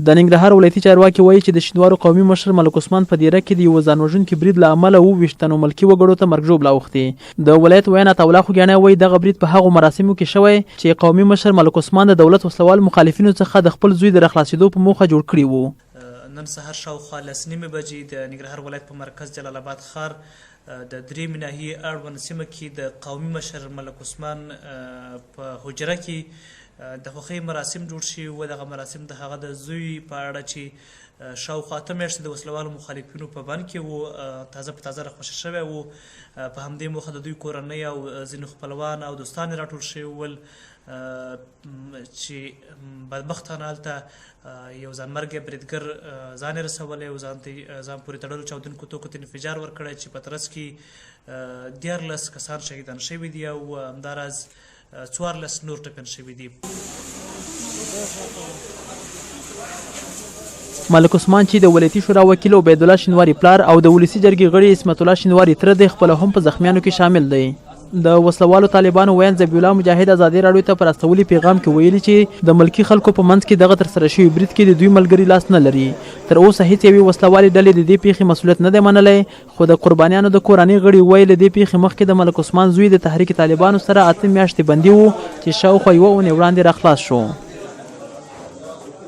د ننګرهار ولایتي چارواکي وايي چې د شینوارو قومي مشر ملک عثمان په دیره کې د یوه ځانوژونکي برید له امله 27 تنو ملکي وګړو ته مرګ ژوبله اوښتې. د ولایت ویاند عطاالله خوږیاڼی وايي، دغه برید په هغو مراسمو کې شوی چې قومي مشر ملک عثمان د دولت وسلهوالو مخالفینو څخه د خپل زوی د راخلاصېدو په موخه جوړ کړي وو. نن سهار شاوخوا 10:30 بجې د ننګرهار ولایت په مرکز جلال اباد ښار د درېیمې ناحیې اړوند سیمه کې د قومي مشر ملک عثمان په حجره کې د خوښۍ مراسم جوړ شوي وو. دغه مراسم د هغه د زوی په اړه چې شاوخوا 8 میاشتې د وسلوالو مخالفینو په بند کې وو، تازه په تازه راخوشې شوی وو، په همدې موخه د دوی کورنۍ او ځینې خپلوان او دوستان یې راټول شوي ول چې بدبختانه هلته یو ځانمرګی بریدګر ځان یې رسولی او ځان ته ځان پورې تړلو چاودونکو توکو ته انفجار ورکړی چې په ترڅ کې 13 کسان شهیدان شوي دي او همداراز 14 نور ټپیان شوي دي. ملک عثمان چې د ولایتي شورا وکیل عبیدالله شینواري پلار او د ولسي جرګې غړي عصمت الله شینواري تره دی، خپله هم په زخمیانو کې شامل دی. د وسلوالو طالبانو ویاند ذبیح الله مجاهد ازادي راډیو ته پر استولي پیغام کې ویلي چې د ملکي خلکو په منځ کې دغه ترسره شوي برید کې د دوی ملګري لاس نه لري. تر اوسه هیڅ یوې وسلوالې ډلې د دې پیښې مسولیت نه دی منلی، خو د قربانیانو د کورنۍ غړي وایي له دې پیښې مخکې د ملک عثمان زوی د تحریک طالبانو سره 8 میاشتې بندي و چې شاوخوا یوه اونۍ وړاندې راخلاص شو.